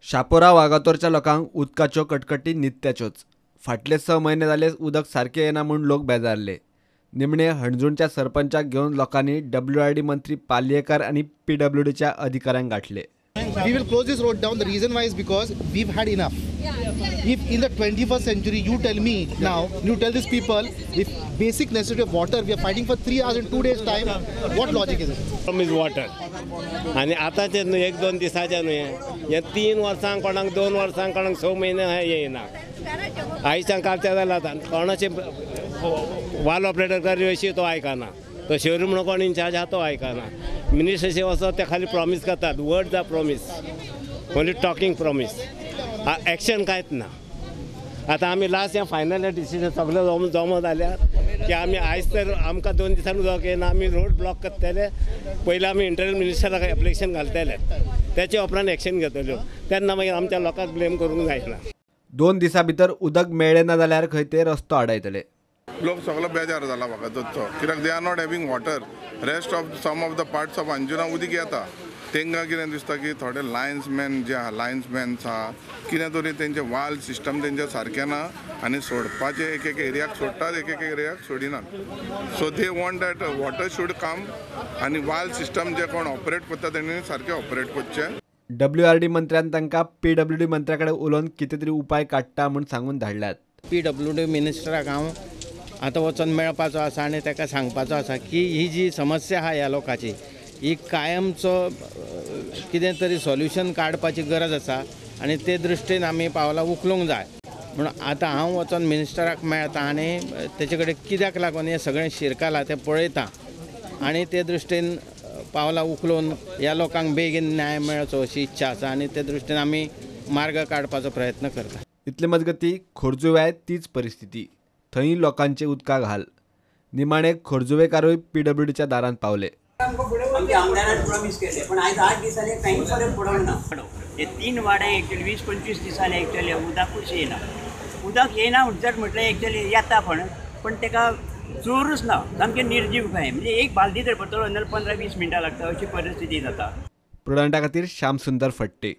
शापोरा वागातोरच्या लोकांक उदकाच्यो कटकटी नित्याच्योच. फाटले 6 म्हयने जाले उदक सारकें येना म्हूण लोक बेजारले. निमणे हणजूणच्या सरपंचाक घेवन लोकांनी डब्ल्यूआरडी मंत्री पालयेकर आनी पीडब्ल्यूडीच्या अधिकाऱ्यांक गाठले. We will close this road down. The reason why is because we've had enough. If in the 21st century you tell me now, you tell these people, if basic necessity of water, we are fighting for 3 hours in 2 days time, what logic is it? Problem is water. आनी आतांचे न्हू 1-2 दिसाचे न्हू हे 3 वर्सां कोणाक 2 वर्सां कोणाक 6 म्हयने येयना. आयच्यान कालच्या जाल्यार आतां कोणाचे वाल ऑपरेटर कर तो आयकना, तो शेरू म्हणून कोण इन्चार्ज आहा तो आयकना. मिनिस्टर वचत ते खाली प्रॉमीस करतात, words are promise, only talking promise, action कांयच ना. आतां आमी लास्ट हें फायनल डिसिजन सगळें जमो जाल्यार की आमी आयज तर आमकां 2 दिसांनी उदक येना, आमी रोड ब्लॉक करतले. पयलीं आमी इंटरनल मिनिस्टराक एप्लिकेशन घालतले, तेचे उपरांत एक्शन घेतल्यो, तेन्ना मागीर आमच्या लोकांक ब्लेम करूंक जायना. 2 दिसां भितर उदक मेळ्ळें ना जाल्यार खंय ते रस्तो आडायतले. लोक सगळो बेजार जाला वागातोरचो, कित्याक they are not having water. Rest of some of the parts of Anjuna उदीक येता, तांकां कितें दिसता की थोडे लायन्समॅन जे आहा, लायन्समॅन्स आहा कितें तरी तेंचे वाल सिस्टम तेंचे सारकें ना आनी सोडपाचें एक एक एरियाक सोडटात, एक एक एरियाक सोडिनात. So they want that water should come आनी वाल सिस्टम जे कोण ऑपरेट करता तेणी सारकें ऑपरेट करचें. डब्ल्यूआरडी मंत्र्यान तांकां पीडब्ल्यूडी मंत्र्या कडेन उलोवन कितें तरी उपाय काडटा म्हूण सांगून धाडल्यात. पीडब्ल्यूडी मिनिस्टराक हांव आतां वचोन मेळपाचो आसा आनी ताका सांगपाचो आसा की ही जी समस्या आहा ह्या लोकांची ही कायमचो कितें तरी सोल्युशन काडपाची गरज आसा आनी ते दृश्टीन आमी पावलां उखलूंक जाय. म्हणून आतां हांव वचोन मिनिस्टराक मेळटा आनी तेचे कडेन कित्याक लागून हें सगळें शिरकालां तें पळयता आनी ते दृश्टीन पावलां उखलून ह्या लोकांक बेगीन न्याय मेळचो अशी इच्छा आसा आनी ते दृश्टीन आमी मार्ग काडपाचो प्रयत्न करता. इतले मजगती खोर्जुव्याय तीच परिस्थिती, थंय लोकांचे उदकाक हाल. निमाणे खोर्जुवेकारूय पीडब्ल्यूडीच्या दारांत पावले. आमच्या आमदारान प्रॉमीस केले पण आयज 8 दिसांनी कांय फरक पडोंक ना. हे 3 वाडे एक्चुअली 20-25 दिसांनी एक्चुअली उदकूच येयना. उदक येयना म्हणसर म्हटल्यार एक्चुअली येता पण ताका जोरूच ना, सामकें निर्जीव काय, म्हणजे एक बालदी जर भरतलो जाल्यार 15-20 मिनटां लागता अशी परिस्थिती जाता. प्रुडंटा खातीर श्याम सुंदर फट्टे.